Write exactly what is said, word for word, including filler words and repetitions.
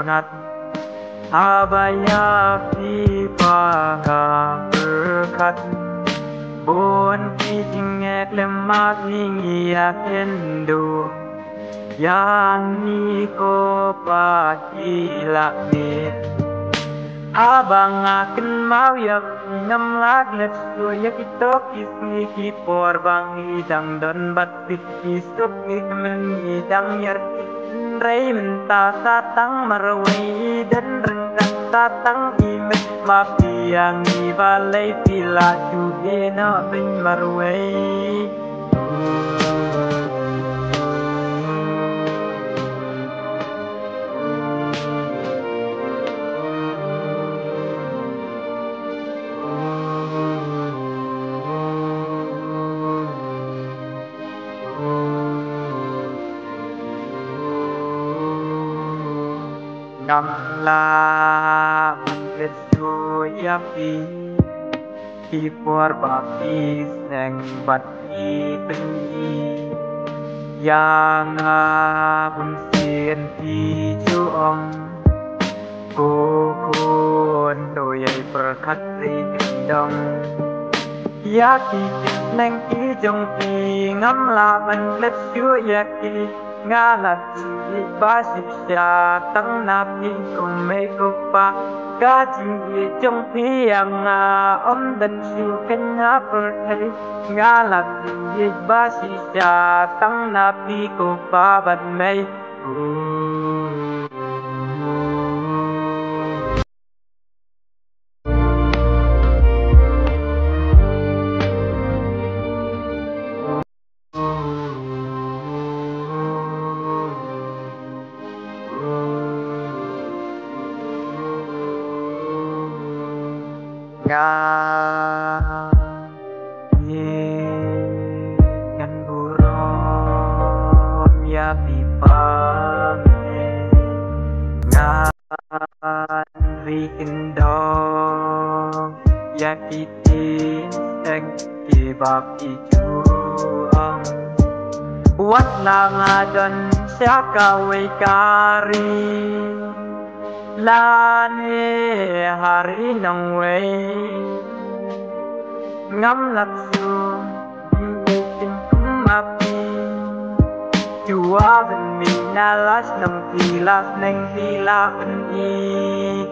Haba ïa phi ba nga pyrkhat, bun ki jingeh lem ma phi ngi ïa kynduh. Ïa ngi ko pa ki la mih. Haba nga kynmaw ïa phi ngam lah leh shuh ïa kito ki sngi ki por ba ngi dang don bad phi. Ki suk ngi kmen ngi dang ïar. Hynrei mynta sa tang marwei, don ryngkat sa tang i met, ma phi ïa ngi balei phi la shu ïeh noh pyn marwei. Ngam lah ban klet shuh ïa phi, ki por ba phi sneng bad phi pynïaid ïa nga. Bun sien phi ju ong, ko khun, to ïai pyrkhat ri kyndong. Ïa ki jingsneng ki jong phi ngam lah ban klet shuh ïa ki. Nga la ju ïeit ba shisha tang na phi ko mei ko pa. Ka jingïeit jong phi ïa nga ym don shuh kane ha pyrthei. Nga la ju ïeit ba shisha tang na phi ko pa bad mei. Nga ïeit ngan burom ïa phi pa. Ngan ri kyndong ïa ki jingsneng kiba phi ju ong. Wat la nga don sha kawei ka ri, lane ha ri nongwei, ngam lah shuh ban ïeit kum ma phi. Shuwa ban mih na la shnong phi, la sneng phi la pynïaid.